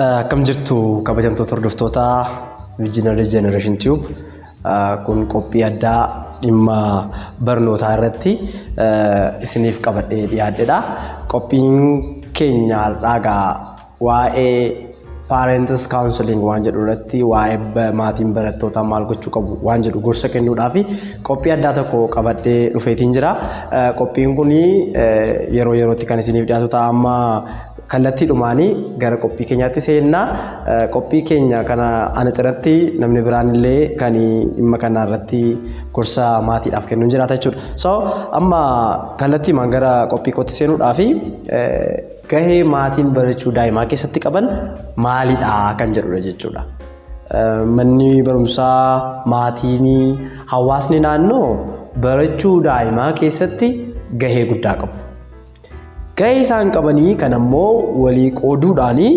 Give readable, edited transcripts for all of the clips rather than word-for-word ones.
Akkam jirtu kabajamtoota hordoftoota Visionary Generation Tube. Kun qophii addaa dhimma barnootaa irratti isiniif qabadhee dhiyaadhedha. Qophiin keenya har'aa egaa waa'ee Parents Counseling waan jedhu irratti, waa'ee maatiin barattootaa maal gochuu qabu waan jedhu gorsa kennuudhaaf qophii addaa tokko qabadhee dhufeetiin jira. Qophiin kun yeroo yerootti kan isiniif dhiyaatu ta'a. Amma kallattiidhumaanii gara qophii keenyaatti seennaa. Qophii keenya kana ana cinatti namni biraan illee kan dhimma kana irratti gorsa maatiidhaaf kennu hin jiraata jechuudha. So amma kallattiimaan gara qophii kootti seenuudhaaf, gahee maatiin barachuu daa'imaa keessatti qaban maalidha kan jedhudha jechuudha. Manni barumsaa, maatiin, hawaasni naannoo barachuu daa'imaa keessatti gahee guddaa qabu. Gahee isaan qabanii kan ammoo walii qooduudhaanii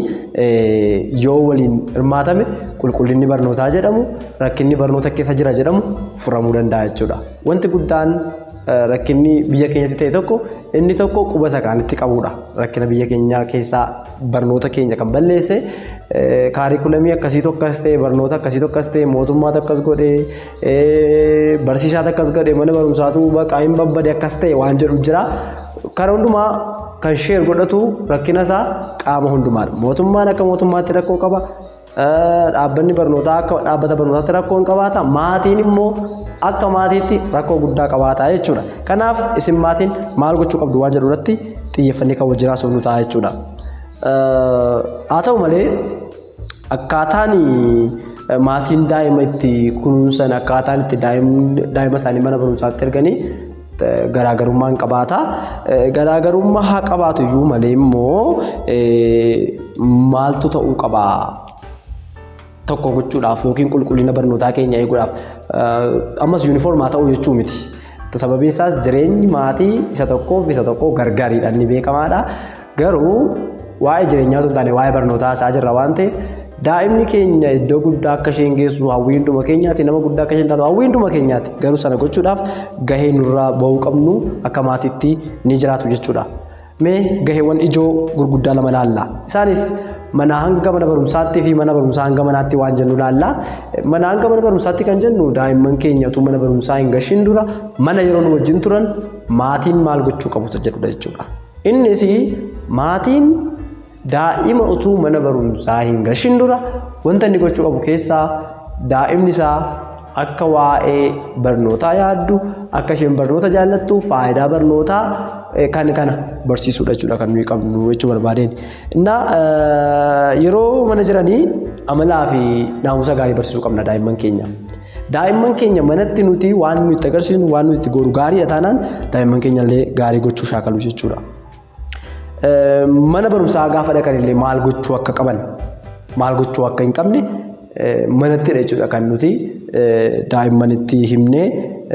yoo waliin hirmaatame, qulqullinni barnootaa jedhamu, rakkinni barnoota keessa jira jedhamu furamuu danda'a jechuudha. Wanti guddaan rakkinni biyya keenyatti ta'e tokko, inni tokko quba isa kaanitti qabudha. Rakkina biyya keenya keessaa barnoota keenya kan balleesse curriculum akkasiitu akkas ta'e, barnoota akkasiitu akkas ta'e, mootummaatu akkas godhe, barsiisaatu akkas godhe, mana barumsaatu baqaa hin babbade akkas ta'e waan jedhu jira. Kana hundumaa kan share godhatu rakkina isaa qaama hundumaadha. Mootummaan akka mootummaatti rakkoo qaba. Dhaabbanni barnootaa akka dhaabbata barnootaatti rakkoo hin qabaata. Maatiin immoo akka maatiitti rakkoo guddaa qabaata jechuudha. Kanaaf isin maatiin maal gochuu qabdu waan jedhu irratti xiyyeeffannee kan wajjin haasofnu ta'a jechuudha. Haa ta'u malee, akkaataan maatiin daa'ima itti kunuunsan, akkaataan itti daa'ima isaanii mana barumsaatti erganii garaagarummaa hin qabaata. Garaagarummaa haa qabaatu iyyuu malee immoo maaltu ta'uu qaba tokko gochuudhaaf yookiin qulqullina barnootaa keenya eeguudhaaf? Ammas uniform haa ta'uu jechuu miti. Sababiin isaas jireenyi maatii isa tokkoof isa tokko gargariidha, inni beekamaadha. Garuu waa'ee jireenyaa otoo hin taane waa'ee barnootaa isaa jirra waan ta'eef, daa'imni keenya iddoo guddaa akka isheen geessu hawwii hunduma keenyaati. Nama guddaa akka isheen taatu hawwii hunduma keenyaati. Garuu sana gochuudhaaf gahee nurraa bahuu qabnu akka maatiitti ni jiraatu jechuudha. Mee gaheewwan ijoo gurguddaa lama laalla. Isaanis mana hanga mana barumsaatti fi mana barumsaa hanga manaatti waan jennu laalla. Mana hanga mana barumsaatti kan jennu, daa'imman keenya utuu mana barumsaa hin gashin dura mana yeroo nu wajjin turan maatiin maal gochuu qabu isa jedhudha jechuudha. Innis maatiin daa'ima utuu mana barumsaa hin gashin dura wanta inni gochuu qabu keessaa daa'imni isaa akka waa'ee barnootaa yaaddu, akka isheen barnoota jaallattu, faayidaa barnootaa kan kana barsiisuudha jechuudha kan nuyi qabnu jechuu barbaadeen. Innaa yeroo mana jiranii amalaa fi naamusa gaarii barsiisuu qabna daa'imman keenya. Daa'imman keenya manatti nuti waan nuyi itti agarsiisnu, waan nuyi itti gooru gaariidha taanaan, daa'imman keenya illee gaarii gochuu shaakalu jechuudha. Mana barumsaa gaafa dhaqan illee maal gochuu akka qaban, maal gochuu akka hin qabne manattidha jechuudha kan nuti daa'immanitti himnee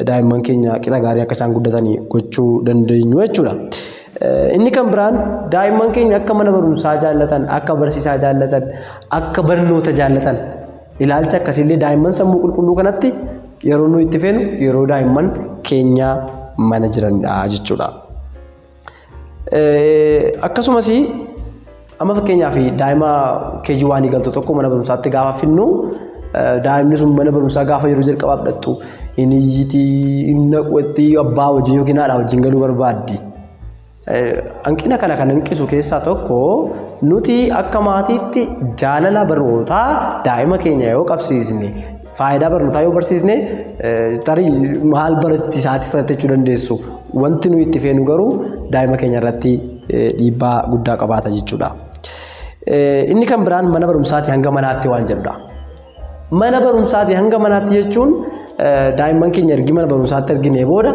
daa'imman keenya qixa gaarii akka isaan guddatanii gochuu dandeenyu jechuudha. Inni kan biraan daa'imman keenya akka mana barumsaa jaallatan, akka barsiisaa jaallatan, akka barnoota jaallatan, ilaalcha akkasiillee daa'imman sammuu qulqulluu kanatti yeroo nuyi itti feenu yeroo daa'imman keenya mana jiranidha jechuudha. Akkasumas amma fakkeenyaaf daa'ima KG 1 galtu tokko mana barumsaatti gaafa finnu, daa'imni sun mana barumsaa gaafa yeroo jalqabaaf dhaqxu hin iyyitii, hin naqwatti, abbaa wajjin yookiin haadha wajjin galuu barbaaddi. Hanqina kana kan hanqisu keessaa tokko nuti akka maatiitti jaalala barnootaa daa'ima keenya yoo qabsiisne, faayidaa barnootaa yoo barsiisne, tarii maal baratti isaatii irratti jechuu dandeessu. Wanti nuyi itti feenu garuu daa'ima keenya irratti dhiibbaa guddaa qabaata jechuudha. Inni kan biraan mana barumsaatii hanga manaatti waan jedhudha. Mana barumsaatii hanga manaatti jechuun daa'imman keenya ergi mana barumsaatti erginee booda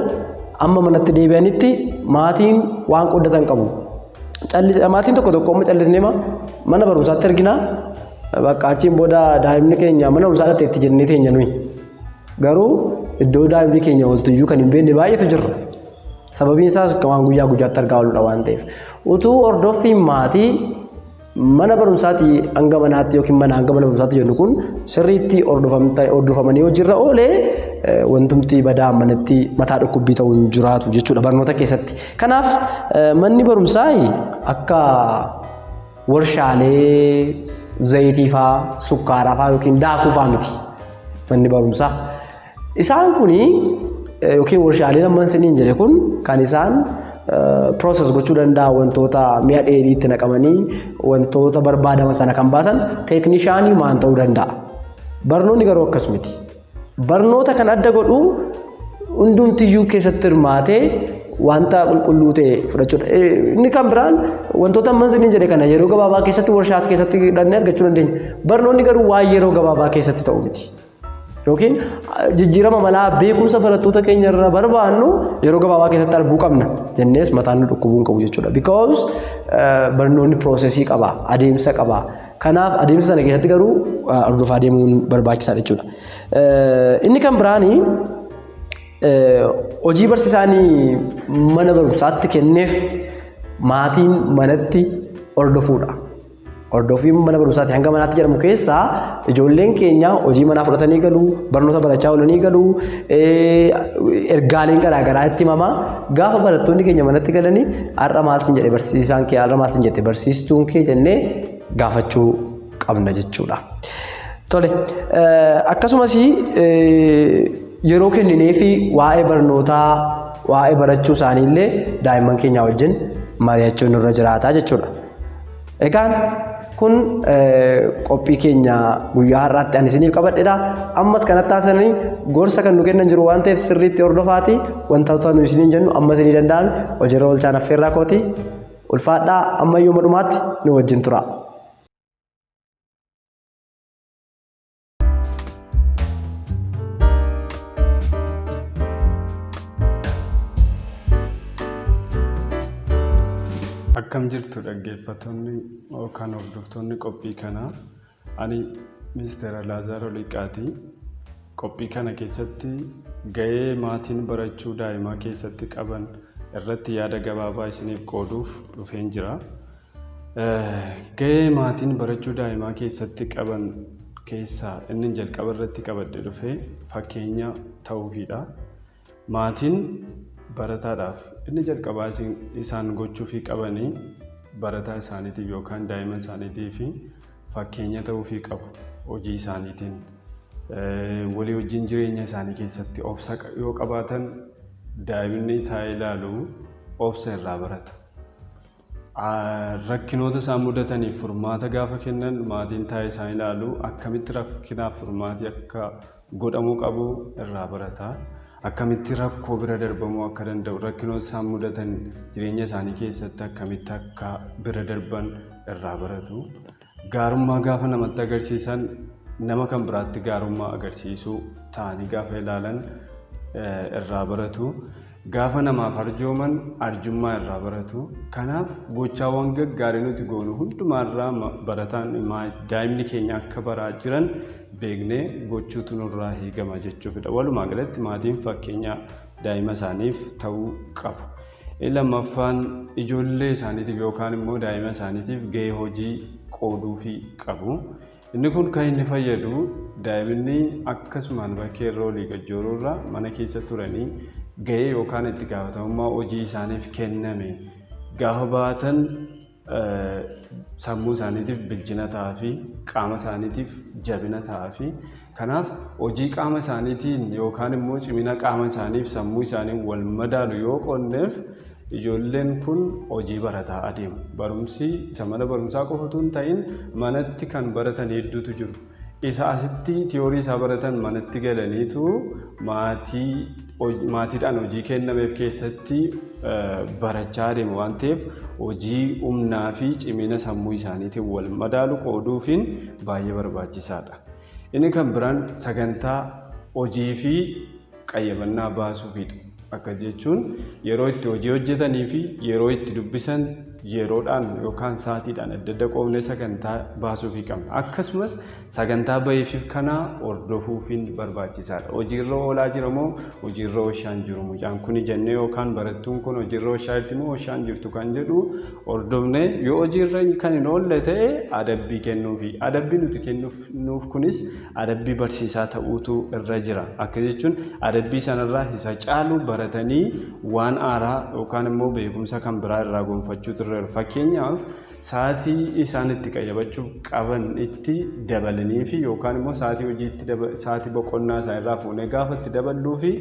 amma manatti deebi'anitti maatiin waan qooddatan qabu. Maatiin tokko tokko amma callisnee mana barumsaatti erginaa, bakka achiin booda daa'imni keenya mana barumsaa dhaqxeetti jennee teenya nuyi. Garuu iddoo daa'imni keenya ooltuyyuu kan hin beekne baay'eetu jira. Sababiin isaas waan guyyaa guyyaatti argaa ooludha waan ta'eef. Utuu hordoffiin maatii mana barumsaatii hanga manaatti yookiin mana hanga mana barumsaatti jennu kun sirriitti hordofamanii hojiirra oolee, wantumti badaa manatti mataa dhukkubbii ta'uu hin jiraatu jechuudha barnoota keessatti. Kanaaf manni barumsaa akka warshaalee zayitii faa, sukkaaraa faa yookiin daakuu faa miti manni barumsaa. Isaan kuni yookiin warshaaleen amman isiniin jedhe kun kan isaan process gochuu danda'a wantoota mi'a dheedhiitti naqamanii wantoota barbaadaman sana kan baasan teeknishaanii maan ta'uu danda'a. Barnoonni garuu akkas miti. Barnoota kan adda godhu hundumtiyyuu keessatti hirmaatee wanta qulqulluu ta'e fudhachuudha. Inni kan biraan wantoota amman isiniin jedhe kana yeroo gabaabaa keessatti warshaa keessatti hidhannee argachuu dandeenya. Barnoonni garuu waan yeroo gabaabaa keessatti ta'u miti. Yookiin jijjiirama malaa beekumsa barattoota keenya irraa barbaannu yeroo gabaabaa keessatti arguu qabna jennees mataan nu dhukkubuu hin qabu jechuudha. Because barnoonni processii qaba, adeemsa qaba. Kanaaf adeemsa sana keessatti garuu hordofaa deemuun barbaachisaadha jechuudha. Inni kan biraanii hojii barsiisaanii mana barumsaatti kenneef maatiin manatti hordofuudha. Hordofiin mana barumsaatti hanga manaatti jedhamu keessaa ijoolleen keenya hojii manaa fudhatanii galuu, barnoota barachaa oolanii galuu, ergaaleen garaagaraa itti himamaa. Gaafa barattoonni keenya manatti galanii har'a maal siin jedhe barsiisaan kee, har'a maal siin jette barsiistuun kee jennee gaafachuu qabna jechuudha. Tole, akkasumas yeroo kenninee fi waa'ee barnootaa, waa'ee barachuu isaanii illee daa'imman keenya wajjin mari'achuun nurra jiraata jechuudha. Egaan kun qophii keenya guyyaa har'aatti ani isiniif qabadhedha. Ammas kanatti taasisanii gorsa kan nu kennan jiru waan ta'eef sirriitti hordofaati. Wantoota nu isiniin jennu amma isinii danda'ame hojiirra oolchaan affeerraa kooti. Ulfaadhaa, ammayyuu dhumaatti nu wajjin tura. Akkam jirtu dhaggeeffattoonni yookaan hordoftoonni qophii kanaa? Ani Ministeera Laazaar Oliiqaati. Qophii kana keessatti gahee maatiin barachuu daa'imaa keessatti qaban irratti yaada gabaabaa isiniif qooduuf dhufeen jira. Gahee maatiin barachuu daa'imaa keessatti qaban keessaa inni jalqaba irratti qabadhe dhufe fakkeenya ta'uufidha. Maatiin barataadhaaf inni jalqabaa isaan gochuufii qabanii barataa isaaniitiif yookaan daa'ima isaaniitiif fakkeenya ta'uufii qabu hojii isaaniitiin. Walii wajjin jireenya isaanii keessatti obsa yoo qabaatan daa'imni taa'ee ilaalu obsa irraa barata. Rakkinoota isaan mudataniif furmaata gaafa kennan maatiin taa'ee isaan ilaalu akkamitti rakkinaaf furmaati akka godhamuu qabu irraa barata. Akkamitti rakkoo bira darbamuu akka danda'u, rakkinoota isaan mudatan jireenya isaanii keessatti akkamitti akka bira darban irraa baratu. Gaarummaa gaafa namatti agarsiisan nama kan biraatti gaarummaa agarsiisuu ta'anii gaafa ilaalan irraa baratu. Gaafa namaaf arjooman arjummaa irraa baratu. Kanaaf gochaawwan gaggaarii nuti goonu hundumaarraa barataan daa'imni keenya akka baraa jiran beeknee gochuutu nurraa eegama jechuufidha. Walumaa galatti maatiin fakkeenya daa'ima isaaniif ta'uu qabu. Lammaffaan ijoollee isaaniitiif yookaan immoo daa'ima isaaniitiif gahee hojii qooduufii qabu. Inni kun kan inni fayyadu daa'imni akkasumaan bakkee irra olii gajjooruu irraa mana keessa turanii gahee yookaan itti gaafatamummaa hojii isaaniif kenname gaafa baatan sammuu isaaniitiif bilchina ta'aa fi qaama isaaniitiif jabina ta'aa fi kanaaf hojii qaama isaaniitiin yookaan immoo cimina qaama isaaniif sammuu isaanii wal madaalu yoo qoonneef ijoolleen kun hojii barataa adeemu. Barumsi isa mana barumsaa qofa otoo hin ta'in manatti kan baratan hedduutu jiru. Isa asitti tiyoorii isaa baratan manatti galaniitu maatiidhaan hojii kennameef keessatti barachaa adeemu waan ta'eef hojii humnaa fi cimina sammuu isaaniitiin wal madaalu qooduufiin baay'ee barbaachisaadha. Inni kan biraan sagantaa hojii fi qayyabannaa baasuufidha. Akkas jechuun yeroo itti hojii hojjetanii fi yeroo itti dubbisan yeroodhaan yookaan sa'aatiidhaan adda adda qoodnee sagantaa baasuufii qabna. Akkasumas sagantaa baheefiif kana hordofuufiin barbaachisaadha. Hojiirra oolaa jira moo hojiirra oolchaa hin jiru mucaan kuni jennee yookaan barattuun kun hojiirra oolchaa jirti moo oolchaa hin jirtu kan jedhu hordofnee yoo hojiirra kan hin oolle ta'e adabbii kennuufi. Adabbii nuti kennuuf kunis adabbii barsiisaa ta'uutu irra jira. Akka jechuun adabbii sanarraa isa caalu baratanii waan haaraa yookaan immoo beekumsa kan biraa irraa gonfachuutu irra irra jiru. Fakkeenyaaf, sa'aatii isaan itti qayyabachuuf qaban itti dabalanii fi yookaan immoo sa'aatii hojiitti, sa'aatii boqonnaa isaan irraa fuunee gaafa itti daballuu fi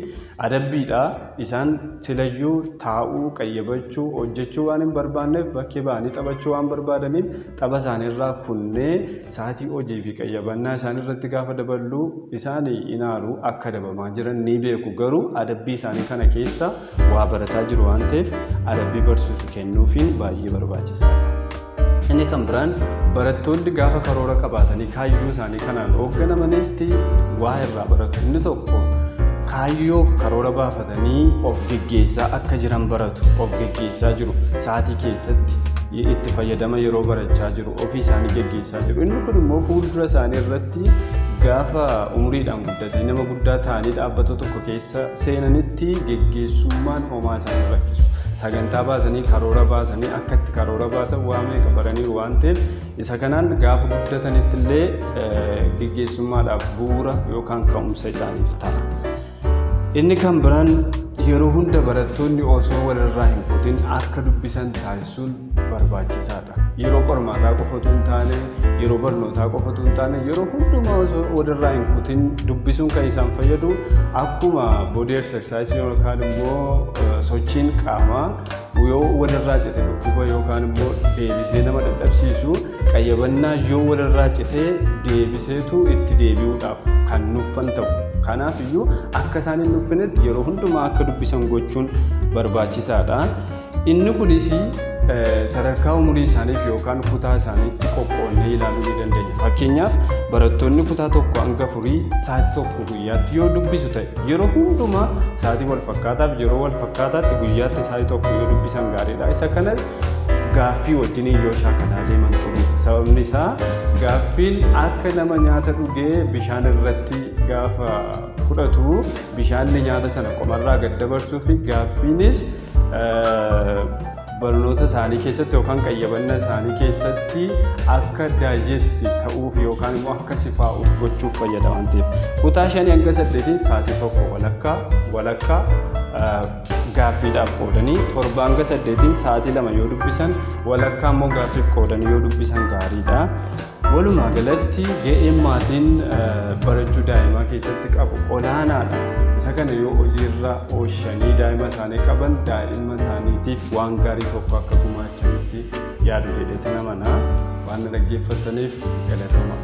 adabbiidha. Isaan silayyuu taa'uu, qayyabachuu, hojjechuu waan hin barbaanneef, bakkee ba'anii taphachuu waan barbaadaniif, tapha isaaniirraa kunnee sa'aatii hojii fi qayyabannaa isaan irratti gaafa daballu isaan inaaru. Akka adabamaa jiran ni beeku, garuu adabbii isaanii kana keessa waa barataa jiru waan ta'eef adabbii barsiisu kennuufiin baay'ee barbaachisaadha. Inni kan biraan, barattoonni gaafa karoora qabaatanii kaayyoo isaanii kanaan hoogganamanitti waa irraa baratu. Inni tokko, kaayyoof karoora baafatanii of geggeessaa akka jiran baratu. Of geggeessaa jiru. Sa'aatii keessatti itti fayyadama yeroo barachaa jiru. Ofii isaanii geggeessaa jiru. Inni kun immoo fuuldura isaanii irratti gaafa umuriidhaan guddatanii nama guddaa ta'anii dhaabbata tokko keessa seenanitti geggeessummaan homaa isaanii rakkisu. Sagantaa baasanii, karoora baasanii, akka itti karoora baasan waa meeqa baraniiru waan ta'eef, isa kanaan gaafa guddatanitti illee geggeessummaadhaaf bu'uura yookaan ka'umsa isaaniif ta'a. Inni kan biraan, yeroo hunda barattoonni osoo walirraa hin kutin akka dubbisan taasisuun barbaachisaadha. Yeroo qormaataa qofa otoo hin taane, yeroo barnootaa qofa otoo hin taane, yeroo hundumaa osoo walirraa hin kutin dubbisuun kan isaan fayyadu, akkuma body exercise yookaan immoo sochiin qaamaa yoo walirraa cite dhukkuba yookaan immoo deebisee nama dadhabsiisu, qayyabannaa yoo walirraa citee deebiseetu itti deebi'uudhaaf kan nuffan ta'u. Kanaaf iyyuu akka isaan hin nuffinetti yeroo hundumaa akka dubbisan gochuun barbaachisaadha. Inni kunis sadarkaa umurii isaaniif yookaan kutaa isaaniitti qoqqoodnee ilaaluu ni dandeenya. Fakkeenyaaf, barattoonni kutaa 1 hanga 4 sa'aatii 1 guyyaatti yoo dubbisu ta'e, yeroo hundumaa sa'aatii wal fakkaataaf yeroo wal fakkaataatti guyyaatti sa'aatii 1 yoo dubbisan gaariidha. Isa kanas gaaffii wajjin yoo shaakalaa deeman xuru. Sababni isaa, gaaffiin akka nama nyaata dhugee bishaan irratti gaafa fudhatu bishaanni nyaata sana qomarraa gad dabarsuu fi gaaffiinis barnoota isaanii keessatti yookaan qayyabannaa isaanii keessatti akka digest ta'uuf yookaan immoo akka sifaa'uuf gochuuf fayyada waan ta'eef. Kutaa 5 hanga 8 sa'aatii 1 walakkaa walakkaa gaaffiidhaaf qoodanii, 7 hanga 8 sa'aatii 2 yoo dubbisan, walakkaa immoo gaaffiif qoodanii yoo dubbisan gaariidha. Walumaa galatti ga'een maatiin barachuu daa'imaa keessatti qabu olaanaadha. Isa kana yoo hojiirra oolchanii daa'ima isaanii qaban, daa'ima isaaniitiif waan gaarii tokko akka gumaachanitti yaadu jedheeti namana. Waan na dhaggeeffattaniif galatoomaa.